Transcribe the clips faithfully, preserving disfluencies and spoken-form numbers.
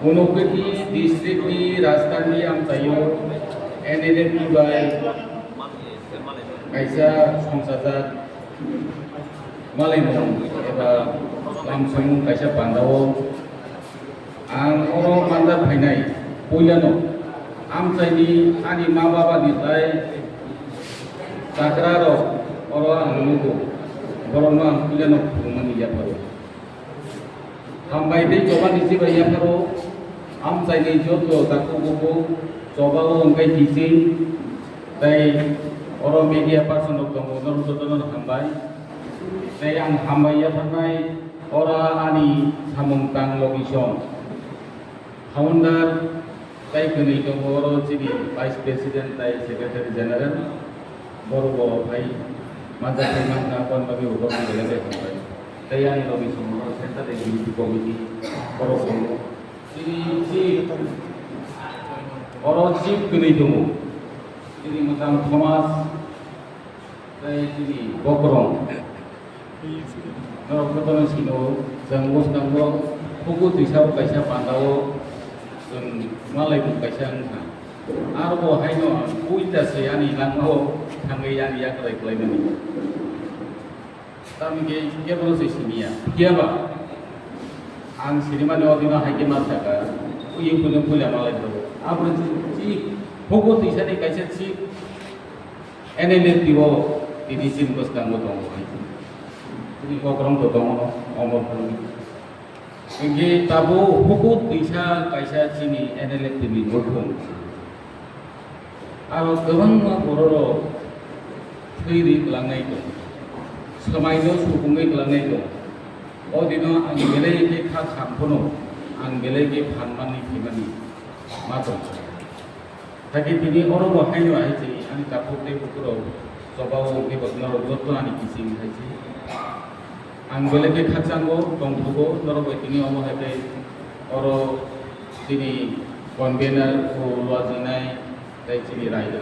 Unakoti district ni Rajdhani amchaio N L F T bai kaisa songchajak malaimung eba lamsongmung kaisa pandao ang oro manjak phainai. Puilano amchaini ani ma baba ni tai chakra rok oro ang nugo, borokno ang puilano phunukmani yapharo. Hambai tei chobani chibai yapharo amchaini joto takhuk bukhuk chobao wngkhe kiching tei oro media person rok tongo, norok jotono hambai. Tei ang hambai yapharnai oro ani samung tang logi song. Founder tei kwnwi tongo oro chini Vice President tei Secretary General, borok bo phai manjak phai mankha, aboni bagwi bo borokno belai khe hambai. Tei ani logi song oro Central Executive Committee borok tongo. Chini chief, oro chief kwnwi tongo. Chini mwchang Thomas, tei chini bokrong. Norok jotono sino, chwng bwskango huku twisao kaisa pandao chwng malaibung kaisa wngkha. Aro bo haino puilta se ani langmao thangwi ani yakrai khlaimani. Tamni khe kebono se siniya. Phiyaba ang sinimani o dino hai khe ma sakha, ui puila puila malai rw. Aboni chi, chi huku twisani kaisa chi N L F T o tini chini bwskango tongo hai. Chini kokrong to tongo, Omorpur ni. Hingke tabuk huku twisa kaisa chini N L F T ni nukhung. Aro kwbangma bororok thwi rwi kwlangnai tongo. Swmaino supungwi kwlangnai tongo. O dino ang belai khe kha sam phano, ang belai khe phan manwi thwimani ma tong. Hakhe tini oro bo haino hai se ani takhuk tei bukhurok chobao wngkhe bo norok joto ani kiching hai se. Ang belai khe khakchango tongthogo norok bai tini omo hai khe oro chini convener o luajinai tei chini raida.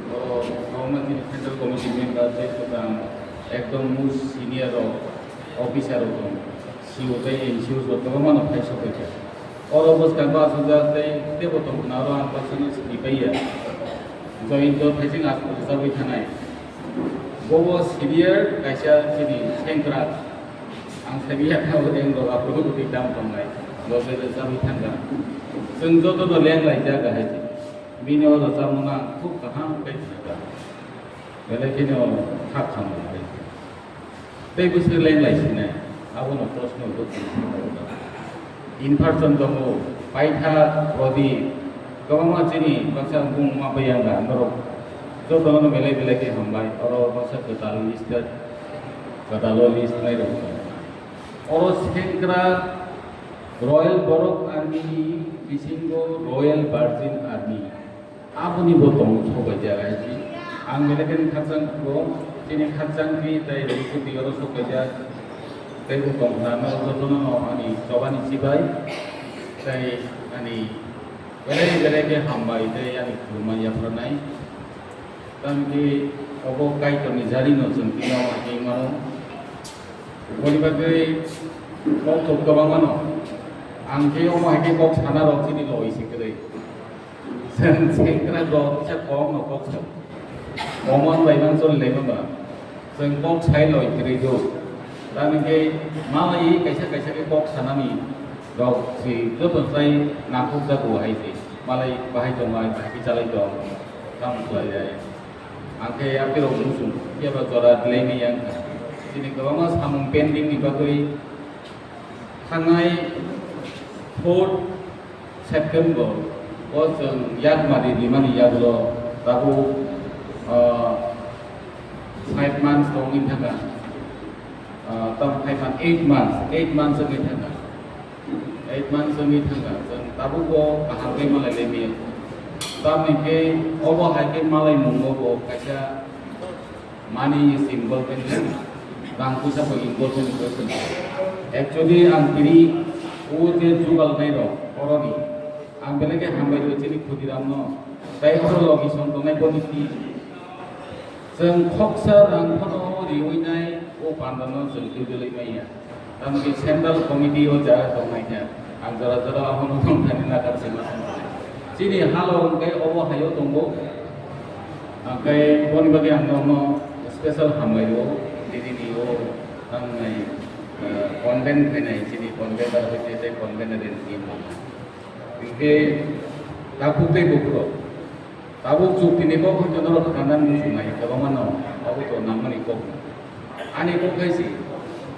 Oro kwbangma chini central committee member tei kwchang ekdom most senior rok officer rok tongo. C O tei N C O joto mano phai sokphaikha. Oro bwskango asukjak tei teibo tongkhna oro ang baksa no sini paiya. Joyinto Thaising Aswk rwchapwi thanai. Bobo senior kaisa chini sengkrak. Ang sabiya kha bo reng rok aphuru bwtwi dam tongnai. Bo khe rwchapwi thangkha. Chwng joto no leng laijak hai se. Bini o rwchapmung no ang khub kaham khe khnakha. Belai kheno khak khamung hai se. Tei bwswk leng lai sinai, abono proshno bo tong. Infarson tongo, paitha, rodi, kwbangma chini baksa bung ma bai yang da, norok jotono belai belai khe hambai, oro baksa kwtal list, kwtal o list nai rok tongo. Oro sengkrak Royal Borok Army ni bisingo Royal Virgin Army. Aboni bo tong sokbaijak hai se. Ang belai kheno khakchang tongo, chini khakchang khe tei rwngthok twi oro sokbaijak. Tei bo tongkhna no jotono no ani chobani chibai tei ani belai belai khe hambai tei ani khulumani yapharnai. Tamni obo Kaitorni jarino chwng tini o hai khe mano. Boni bagwi kok tok kwbangma no. Ang khe omo hai khe kok sana rok chini loi se kwrwi. Chwng sengkrak rok kisa kom no kok sa. Omo bai mang choli lai ba. Chwng kok sai loi kwrwi do. Tamni khe malai kaisa kaisa khe kok sanani rok si joto sai nakhuk jago hai se. Malai bahai tong lai, bahai khe chalai tong. Tamo khlai jai. Ang khe yapirok muchung, phiya ba jora dilai ni yang kha. Chini kwbangma samung pending ni bagwi thangnai fourth September o chwng yak mari rimani yagulo tabuk, ah, five months tongwi thangkha. Ah, tam five months, eight months, eight months wngwi thangkha. Eight months wngwi thangkha, chwng tabukbo kaham khe malai lai maya. Tamni khe obo hai khe malai mungo bo kaisa money is involvement, rang puisa bo involvement khe chwng. Actually ang tini o je jugal nai rok oroni ang belai khe hambai rw chini Khudiram no, tei oro logi song tongnai boni twi. Chwng khoksa rang phano riwi nai o panda no chwng twi belai maya. Tamni central committee o jaga tongnai kha. Ang jora jora abono tongthani nakar sima. Chini halo hwnkhe obo haio tongo. Hwnkhe boni bagwi ang nono special hamlaio. Dinini o thangnai, eh, convent khainai chini convener hoite tei convener ni team. Hwnkhe takhuk tei bukhurok. Tabuk chukti ni kok hwnkhe norok khanani muchungnai kwbangma no, abo to nangmani kok. Ani kok khai si,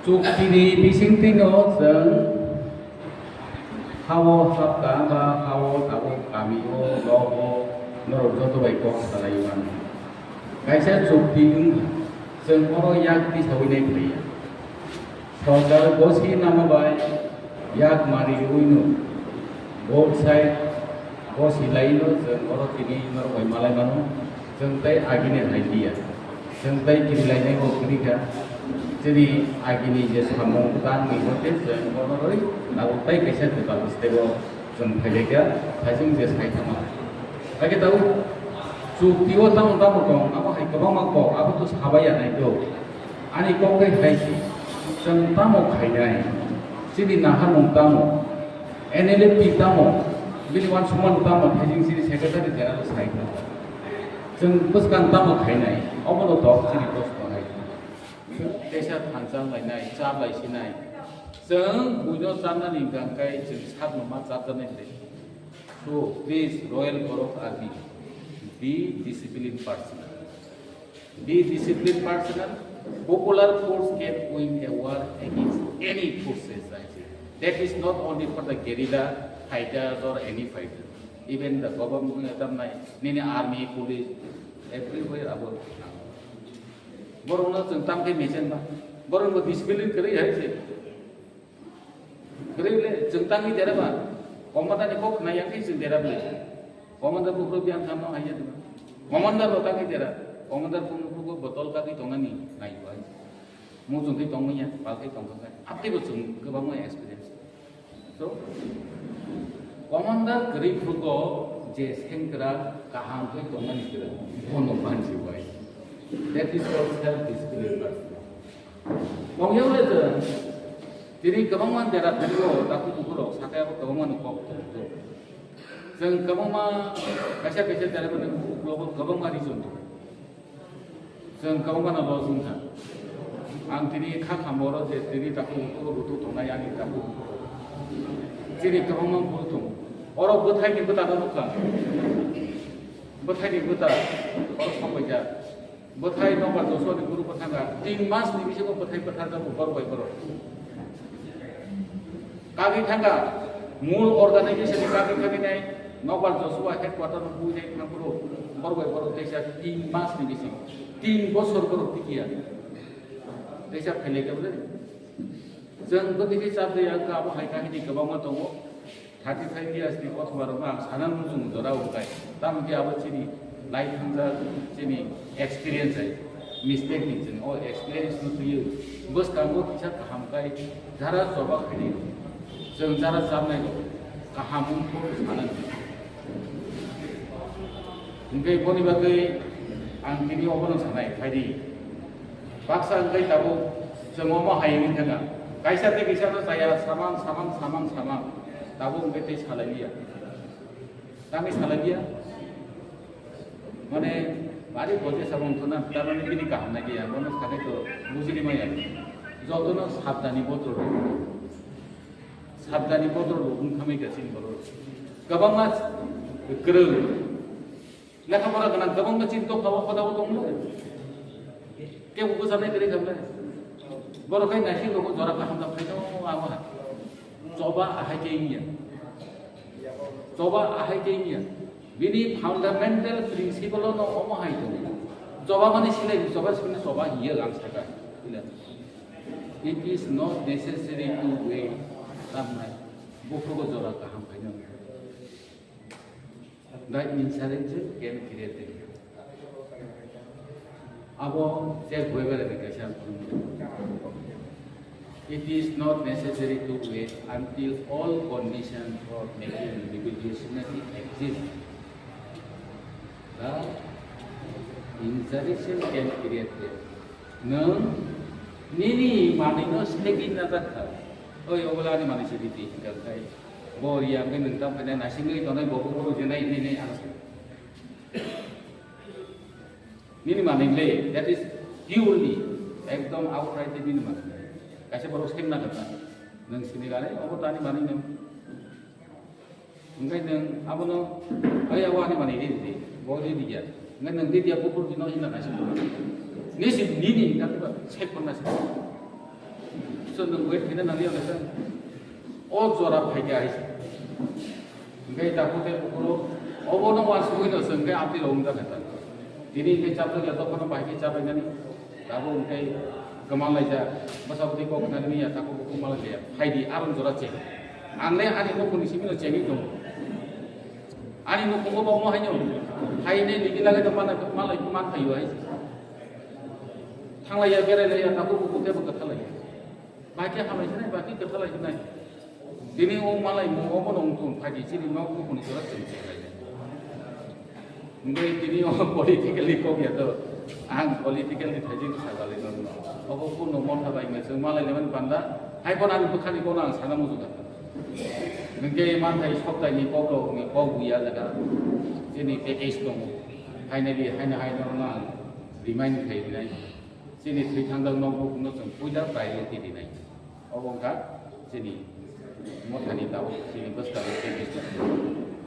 chukti ni bisingtwi no chwng hao hapka ba hao tabuk kami o, nogo norok joto bai kok salai mano. Kaisa chukti wngkha, chwng oro yak tisaui nai phlaiya. Sorkar gosi namo bai yak mari rwino both side gosi laino chwng oro tini norok bai malai mano, chwng tei agini hai liya, chwng tei kiri lainai bo kiri kha, chini agini je samung tang ni hote chwng bono rwi abo tei kaisa kwtal step o chwng phailaikha, phaising je sai thangma. Hakhe tabuk chukti o tamo tamo tong, abo hai kwbangma kok, abo to sabai ya nai do. Ani kok tei hai si, chwng tamo khainai, chini naharmung tamo, N L F T tamo, bini uansukmani tamo, phaising chini secretary general sai kha. Chwng bwskang tamo khainai, obono tok chini kosto hai. Teisa thansa lainai, cha bai sinai. Chwng buino chamnani hwnkha khe chwng sakno ma chapjaknai ble. So, please, Royal Borok Army, be disciplined personnel. Be disciplined personnel. Popular force can win a war against any forces, I say. That is not only for the guerrilla fighters or any fighter. Even the government, nini army, police, everywhere about. Borokno chwng tamkhe mesen ba. Borokno discipline kwrwi hai se. Kwrwi le chwng tangwi dera ba. Commander ni kok khna yang khe chwng dera bwle. Commander buphuru biang khamno hai ya duma. Commander bo tangwi dera. Commander buphuru botol kagwi tongnani nai bai. Muchung khe tongmanya, pal khe tongkha khe. Aptei bo chwng kwbangma experience. So, commander kwrwi phugo je sengkrak kaham khe tongmani kwrwi, bono mansi bai. That is called self discipline person. Tongya le je, tini kwbangma dera thangio, takhuk bukhurok, sakaya bo kwbangma no kok tongo. Chwng kwbangma kaisa kaisa dera mani uklogo kwbangma reason tongo. Chwng kwbangma no loss wngkha. Ang tini kha khamoro je tini takhuk bukhurok rutuk tongnai ani takhuk bukhurok. Chini kwbangma bul tongo. Oro bwthaini bwtano nukha. Bwthaini bwta oro sokbaijak. Bwthai nokbar Joshua ni guru bwthanga tin mas ni bisingo bwthai bwtharjago borok bai borok. Kagwi thangkha, mul organization ni kagwi thangwi nai, nokbar Joshua headquarter no bui nai thang phuru, borok bai borok teisa tin mas ni bising, tin bosor borok tikiya, teisa phailai khe bwle. Chwng bwtwi khe chap jaya wngkha, abo hai kahini kwbangma tongo. Thirty five years ni kothoma rok no ang sana muchung jora wngkha, tamo khe abo chini lai thangjak, chini experience hai, mistake ni chini o experience no twiwi bwskango kisa kaham khai jara choba khainai rok, chwng jara chamnai rok kaham wngkha sana. Hwnkhe boni bagwi ang tini obono sanai, phaidi. Baksa hwnkhe tabuk chwng omo hai wngwi thangkha. Kaisa tei kaisa no chaya samang, samang, samang, samang. Tabuk hwnkhe tei salai liya. Tangwi salai liya. Mane, bari boje samang wngkha na, tamani bini kaham nai liya. Bono sakai to bujili maya. Jotono sabdani botor. Sabdani botor bo wng thamai kha chini borok. Kwbangma kwrwng. Lekha pora gwnang kwbangma chini dopha o hoda o tong le. Kebo bwchanai kwrwi kha le. Borok khai naising rok jora kaham rok khai no abo ha. Choba ahai khe wngya. Choba ahai khe wngya. Bini fundamental principle no omo hai tong. Choba mani silai choba sini choba hiya ang saka. It is not necessary to wait. Tamnai. Buphrugo jora kaham khaino. The insurrection can create. Abo Che Guevara ni kaisa phunuk. It is not necessary to wait until all conditions for making revolutionary exist. The insurrection can create. Nwng nini manwino segwi najak kha. Oi, obolani manwi se ridi hwnkha khai. Bo riya hwnkhe nwng tamo khe naisingwi tongnai, bo buphuru je nai hinwi nai ang sa. Nini manwi le, that is purely, ekdom outright nini manwi. Kaisa borok sengna khe ta, nwng sini gale, obo tani manwi nwng. Hwnkhe nwng abono, "Ai, abo ani manwi di," di, bo di diya. Hwnkhe nwng di diya, buphuru dino hina kaisa. Nisi nini, nini, nini, sek konna se. So nwng wait khaina nangya le sa. O jora phaikha hai se. Hwnkhe takhuk tei buphuru obono uansugwi no chwng khe amtwi rw wngjakha ta. Tini hwnkhe chapjak ya, dophano bahai khe chabainani. Tabuk hwnkhe kwma laijak, bwsa bwtwi kok khnani ya, takhuk bukhuk ma laijak. Phaidi, aron jora cheng. Ang le ani nukhungni simi no chengwi tongo. Ani nukhungo bo omo haino. Phainai ligi lagai tong manai, malai man phaio hai. Thanglaiya, berailaiya, takhuk bukhuk tei bo kwthalaiya. Bahai khe hamlai sinai, bahai khe kwthalai sinai. Tini o malai mo omo nong tong phaidi chini nok bukhuni jora chwng chwng lai. Hwnkhe tini o politically kok ya to. Ang politically thaijing sagalai no no. Obo kuno motha bai me chwng malai lemani panda. Hai kono ani bwkhani kono ang sana muchung kha. Hwnkhe manthai soktai ni kok rok ni kok buya jaga. Chini package tongo. Finally, haino haino no ang remind khai rinai. Chini thwi thangjak nok bukhukno chwng puila priority rinai. Obo wngkha chini mothani tabuk chini bwskang tei business.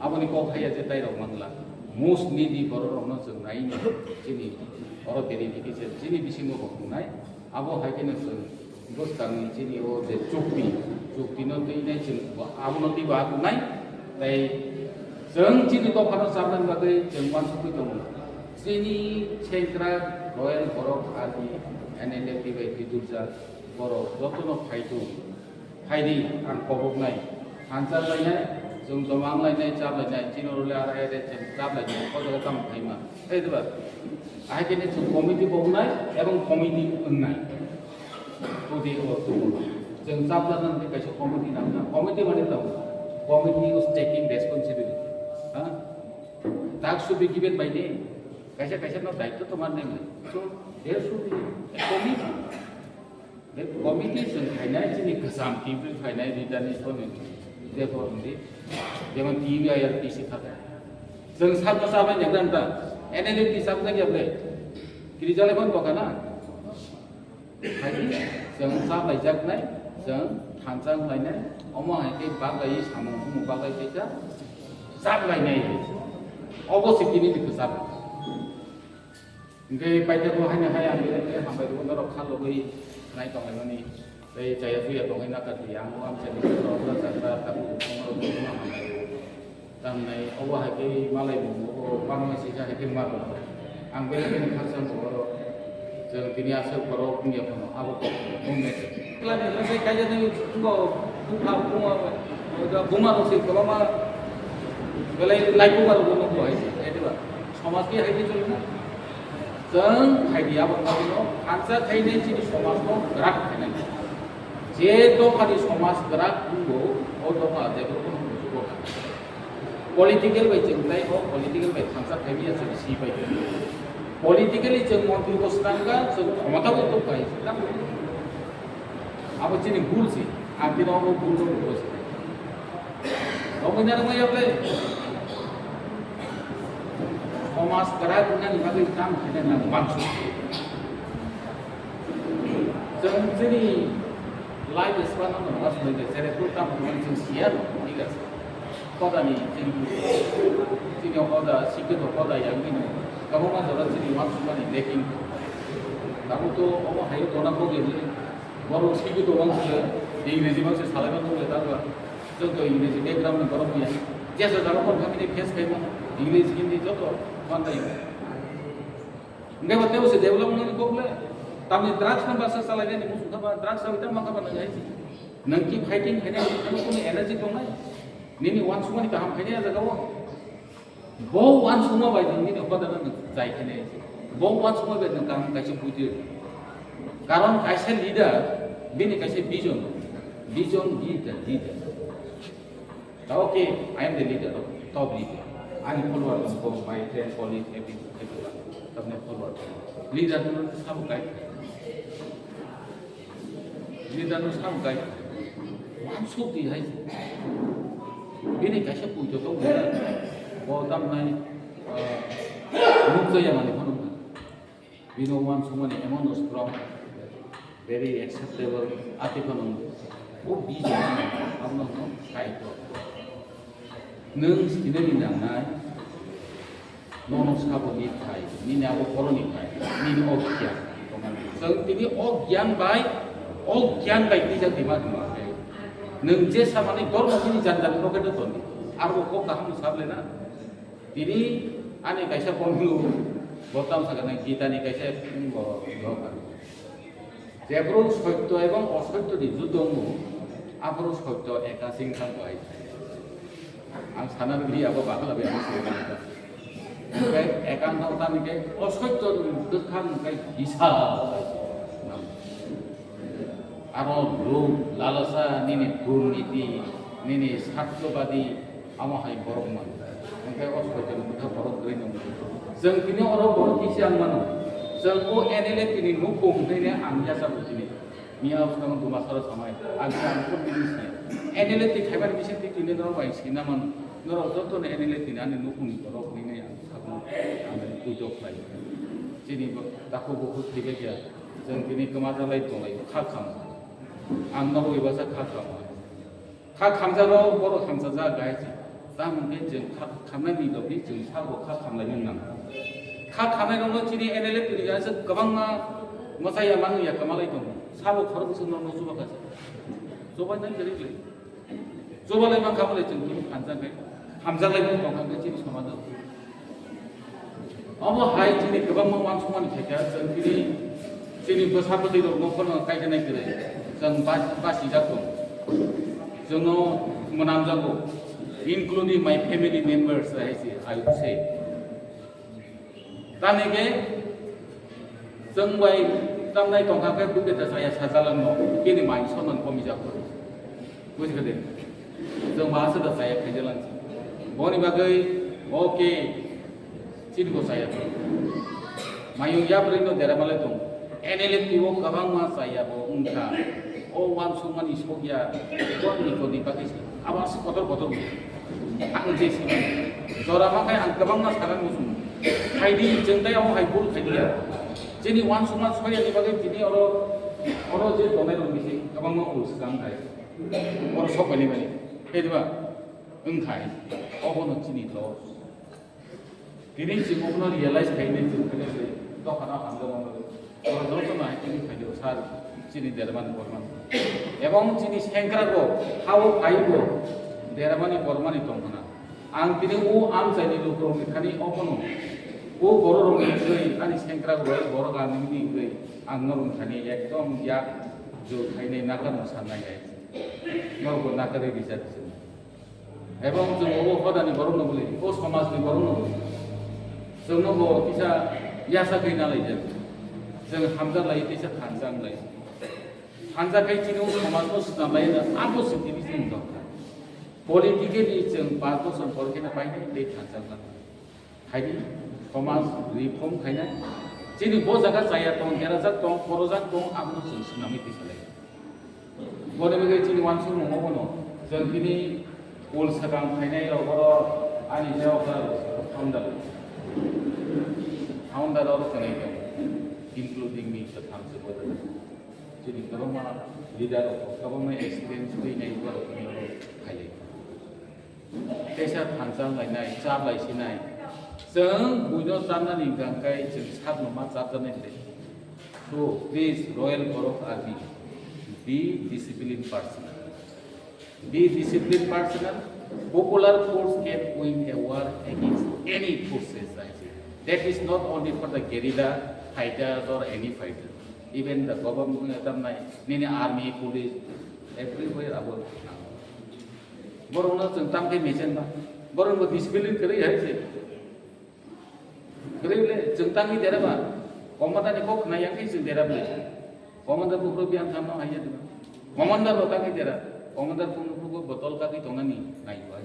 Aboni kok haiya je tairok mangla. Most needy bororokno chwng naini chini oro verification chini bisingo bo wngnai. Abo hai kheno chwng bwskangni chini o je chukti, chuktino twi nai chwng bo abono twibo akunai. Tei chwng chini dophano chamani bagwi chwng uansukwi tongo. Chini sengkrak royal borok army N L F T bai twijurjak borok jotono phai thung. Phaidi ang koboknai. Thansa lainai, chwng joma wnglainai, chap lainai, chini role ara ere chwng chap lainai, o jaga tamo phaima. Tei diba? Ahai khe chwng committee bo wngnai, ebong committee wngnai. Todi o tubuno. Chwng chap jana hwnkhe kaisa committee nangna. Committee mane tamo? Committee is taking responsibility. Ha? Task should be given by name. Kaisa kaisa no daityo tongma nang nai. So, there should be a committee. Be committee chwng khainai chini kwcham T V khainai leader ni soni therefore hindi. Jemon T V I R P C khatai. Chwng sakno chabai nang nang ta. N L F T sabjak ya ble. Kiri jale kon bokana. Hai chwng chablaijaknai, chwng thansa wnglainai, omo hai khe baglaiwi samung bumung baglai khaikha, chaplainai. Obo se tini ni kwchap. Hwnkhe paithago haino hai ang belai khe hambai rwo norok kha logwi nai tonglaimani. Tei chaya chuya tongwi nakha twi ang o amchaini khe norok jagra tabuk tongma rok tongma hambai rwo. Tamni obo hai khe malai bo, obo bangma sija hai khe ma bo. Ang belai kheno khakchang bo oro. Chwng tini aswk borok wngya phano abo kok wngya khe. Klani rwgwi kaijagwi wngkha buma, buma rok se kwbangma belai laibuma rok nukgo hai se, hai diba? Somaj khe hai khe choli na. Chwng hai di abo bagwino thansa khainai chini somaj no kwrak khainai. Je dophani somaj kwrak wngo, o dopha jephru kheno muchungo kha. Political bai chwng tei o political bai thansa thaiwi ya chwng si pai. Politically chwng montri bo swnamkha, chwng khomota bo tongkha. Abo chini bhul se, ang tini obo bhul rok bo se. Obo nang maya ble. Somaj kwrak wngnani bagwi tamo khe nang mansu. Chwng chini life span no mas mede sere kul tamo khe chwng siya no, thik ase. Hodani chini, chini hoda, sikhe to hoda yang bini. Kamo ma jora chini wan sumani lacking. Tamo to omo hayo dona ko gele. Borok sikhe to wan sumani, English ma se salai ma to le ta ba. Joto English background ni borok ya. Jesa jaga kon kami ni face kai ma, English, Hindi joto wan ta yo. Hingke bo tebo se development ni kok le. Tamni drugs no basa salai ni musu kha ba, drugs salai ta ma kha ba nang ai. Nang ki fighting khaina, nang kuni energy tongnai. Nini wan sumani kaham khaina ya jaga o. Bo wan suma bai nini hoda nang jai khaina ya. Bo wan suma bai nang kaham kaisa buji. Karon kaisa leader, bini kaisa vision. Vision, leader, leader. Okay, I am the leader, top leader. Ani follower, my friend, colleague, every-, everyone. Tabne follower. Leader no sabo guide. Leader no sabo guide. Wansuk di hai. Bini kaisa puito tong khe bo tamnai, ah, nuk jaya mani phano wngkha. Bino uansukmani emon strong, very acceptable, ati phano wngkha. O bijak abono wngkha Kaitor. Nwng sinani nangnai, nono sabo ni thai, nini abo boroni thai, nini o gyan. Chwng tini o gyan bai, o gyan bai twijak di ma hwnma khe. Nwng je samani dormo bini janjani pocket o toni, aro kok kaham sable na. Tini ani kaisa bondhu, bo tamo sakha na Gita ni kaisa, bo, bo, Jephru sotto ebong osotto ni judo wngo, aphuru sotto eka sing thang bai. Ang sana rwdi abo bakla bai ang sini. Tei eka no tani ke osotto ni bwkhang kai hisab. Aro lub, lalasa, nini durniti, nini sartobadi, amo hai borok man. Hingke o sotto ni bwkha borok kwrwi nung. Chwng tini oro borok kisi ang mano. Chwng o N L F T ni nukhung hwnwi ang yachago tini. Miya bwskang duma sara samai. Ang khe ang kok bini si. N L F T khaimani bising twi tini norok bai sina mano. Norok joto no N L F T ni ani nukhung ni borok hwnwi ang sakno ang puito khlai. Chini bo takhuk bukhuk thwibai khe chwng tini kwma jalai tonglai kha kham. Ang nogo ibasa kha kham. Kha khamjaro borok hamchajak gai se. Tamo hwnkhe chwng kha khamnai ni logi chwng sabo kha khamlaimani nang. Kha khamnai rokno chini N L F ni aswk kwbangma mwchaya manu ya kwmalai tongo. Sabo khorok bwswk no no chuba kha se. Chuba nai kwrwi kwrwi. Chuba lai mankha bole chwng tini hamjak gai. Hamjak lai tongkha khe chini somajo. Omo hai chini kwbangma uansukmani khaikha, chwng tini chini bwsa bwtwi rokno phano kaijaknai kwrwi. Chwng bas-, basijak tongo. Chwngno mwnamjago, including my family members, hai se, I would say. Tamni khe chwng bai tamnai tongkha khe buddha chaya sajalangno, bini mai soman komijak. Bujikha de? Chwng ba aswk da chaya khaijalang. Boni bagwi, okay, chini bo chaya. Mayung yabrwi no dera malai tong. N L F T o kwbangma chaya bo wngkha. O uansukmani sokya, boni koni bagwi se. Abo aswk kotor kotor wngkha. Ang je sima. Jora ma khai ang kwbangma saran muchung. Khaidi, chwng tai amo hai bul khaidiya. Chini uansukma soyani bagwi tini oro, oro je tonai rok bisi kwbangma ul swkang khai. Oro sok bai nai bai. Khe diba? Wng khai. Obono chini loss. Tini chwng obono realize khainai chwng khe se dophano hamjakma bagwi. Oro jotono hai tini phaio sir chini dermani bormani. Ebong chini sengkrago hao phaibo dermani bormani tongkhna. Ang tini o amchaini lukurokni thani obono o bororokni wngwi ani sengkrago borok ang nini wngwi ang norokni thani ekdom yak jwk khainai nakarno sannai hai. Norokbo nakarwi rijak chwng. Ebong chwng obo hodani borokno bwlwi, o somajni borokno bwlwi. Chwngno bo kisa yasa khe nalaijak. Chwng hamjak lai kisa thansa wng lai. Thansa khai chini o somajno swkang lai na abo se tini chini dorkar. Politically chwng panch bosor pore khe na painai tei thansa wng lai. Haidi, somaj reform khainai. Chini bo jaga chaya tong, derajak tong, khorojak tong, abono chwng swnamwi twi salai. Boni bagwi chini uansukmung obono, chwng tini ul swkang khainai rok oro ani jawab rok founder, founder oro kwnwi tongo, including me, kwthang se bo. Chini kwbangma leader rok, kwbangma experience twi nai borok ni oro khailai. Teisa thansa wng lainai, chap lai sinai. Chwng buino charnani hwnkha khe chwng sakno ma chapjaknai le. So, please, Royal Borok Army, be disciplined personnel. Be disciplined personnel. Popular force can win a war against any forces, I say. That is not only for the guerrilla fighters or any fighter. Even the government, nini army, police, everywhere abo. Borokno chwng tang khe mesen ba. Borokno discipline kwrwi hai se. Kwrwi le chwng tangwi dera ba. Commander ni kok khna yang khe chwng dera bwle. Commander buphuru biyang thamno hai ya diba. Commander bo tangwi dera. Commander buphuru botol kagwi tongnani nai bai.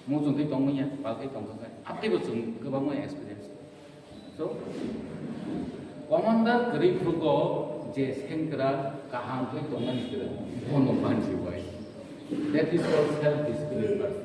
Muchung khe tongmani ya, pal khe tongkha khe. Abtwi bo chwng kwbangma experience. So, commander kwrwi phuru go je sengkrak kaham khe tongnani kwrwi. Bono banchi bai. That is called self discipline person.